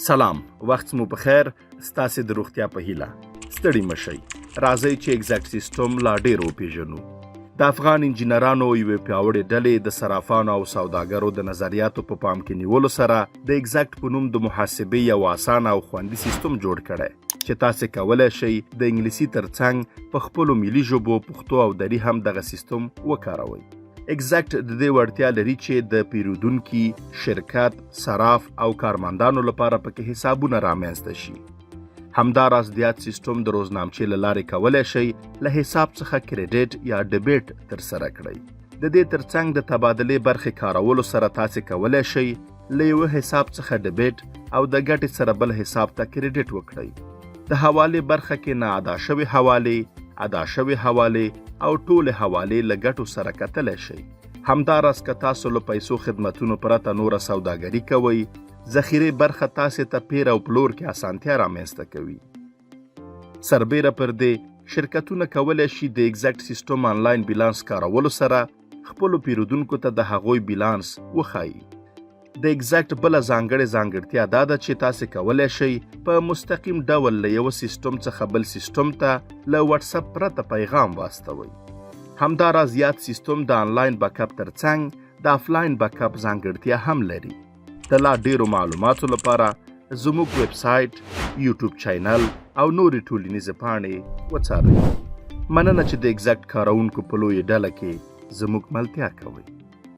سلام، وخت مو په خیر، ستاسې د روغتیا په هیله. ستړي مه شئ، راځئ چې اګزیکټ سیستم لا ډیر وپیژنو. د افغان انجینرانو یوې پیاوړې ډلې د صرافانو او سوداګرو د نظریاتو په پام کې نیولو سره د اګزیکټ په نوم د محاسبې یو اسانه او خوندي سیستم جوړ کړی چې تاسې کولی شئ د انګلیسي ترڅنګ په خپلو ملي ژبو پښتو او دري هم دغه سیستم وکاروئ. اګزیکټ د دې وړتیا لري چې د پیرودونکي، شرکت، صراف او کارمندانو لپاره پکې حسابونه رامنځته شي. همداراز د یاد سیستم د روزنامچې له لارې کولی شئ له حساب څخه کریډیټ یا ډیبټ ترسره کړئ. د دې ترڅنګ د تبادلې برخې کارولو سره تاسې کولی شئ له یوه حساب څخه ډیبټ او د ګټې سره بل حساب ته کریډیټ وکړئ. د حوالې برخه کې نا ادا شوې حوالې، ادا شوې حوالې او ټولې حوالې له ګټو سره کتلی شئ. همداراز که تاسو له پیسو خدمتونو پرته نوره سوداګري کوئ، ذخیرې برخه تاسې ته پیر او پلور کې اسانتیا رامنځته کوي. سربیره پر دې، شرکتونه کولی شي د اګزیکټ سیستم آنلاین بیلانس کارولو سره خپلو پیرودونکو ته د هغوی بیلانس وښایي. د اګزیکټ بله ځانګړې ځانګړتیا دا ده چې تاسې کولی شئ په مستقیم ډول له یوه سیستم څخه بل سیستم ته له واتساپ پرته پیغام واستوئ. همداراز یاد سیستم د آنلاین بکاپ ترڅنګ د افلاین بکاپ ځانګړتیا هم لري. د لا ډیرو معلوماتو لپاره زموږ ویب سایټ، یوټیوب چینل او نورې ټولنیزې پاڼې وڅارئ. مننه چې د اګزیکټ کارونکو په لویې ډله کې زموږ ملتیا کوئ.